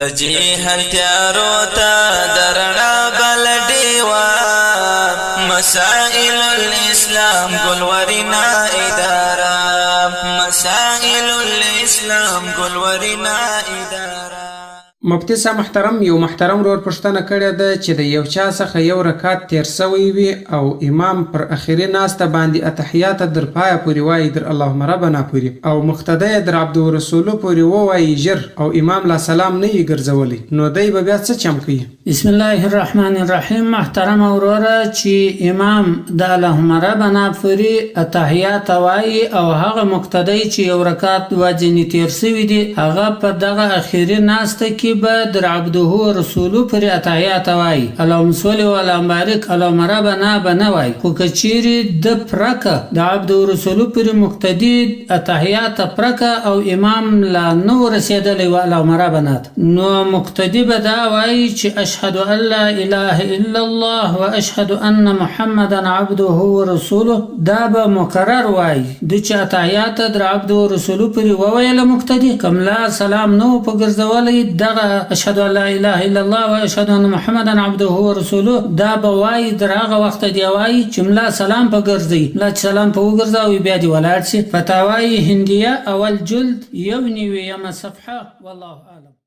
جهل تیارو ته د رڼا بل ډیوه، مسائل الاسلام ګلورینا اداره، مسائل الاسلام ګلورینا اداره. مفتي صاحب محترم، یو محترم ورور پوښتنه کړې ده چې د یو چا څخه یو رکعت تیر سوی وي او امام پر اخري ناسته باندې اتحیات در پایه پورې وایي، در اللهم ربنا پورې، او مقتدی یې در عبده ورسوله پورې ووایي ژر، او امام لا سلام نه وي ګرځولی، نو دی به بیا څه چم کوي؟ بسم الله الرحمن الرحیم. محترم وروره، چې امام د اللهم ربنا پورې اتحیات وایي او هغه مقتدی چې یو رکعت دوه ځینې تیر سوي دي، هغه په دغه اخري ناسته کې به در عبده و رسوله پورې اتحیات وایي، اللهم صل و اللهم بارک اللهم ربنا به نه وایي. خو که چیرې د پرکه د عبده و رسوله پورې مقتدي اتحیات پرکه او امام لا نه و رسېدلی و اللهم ربنا ته، نو مقتدي به دا وایي چې اشهد ان لا اله الا الله و اشهد ان محمدا عبده و رسوله. دا به مکرر وایي. د چې اتحیات در عبده و رسوله پورې وویله، مقتدي که ملا سلام نه و په ګرځولی، دغه اشهد ان لا اله الا الله و اشهد ان محمدا عبده و رسوله دا به وایي، در هغه وخته دی وایي چې ملا سلام په ګرځي. ملا چې سلام په وګرځاوي، بیا دې ولاړ شي. فتاوی هندیه، اول جلد، 91مه صفحه. والله اعلم.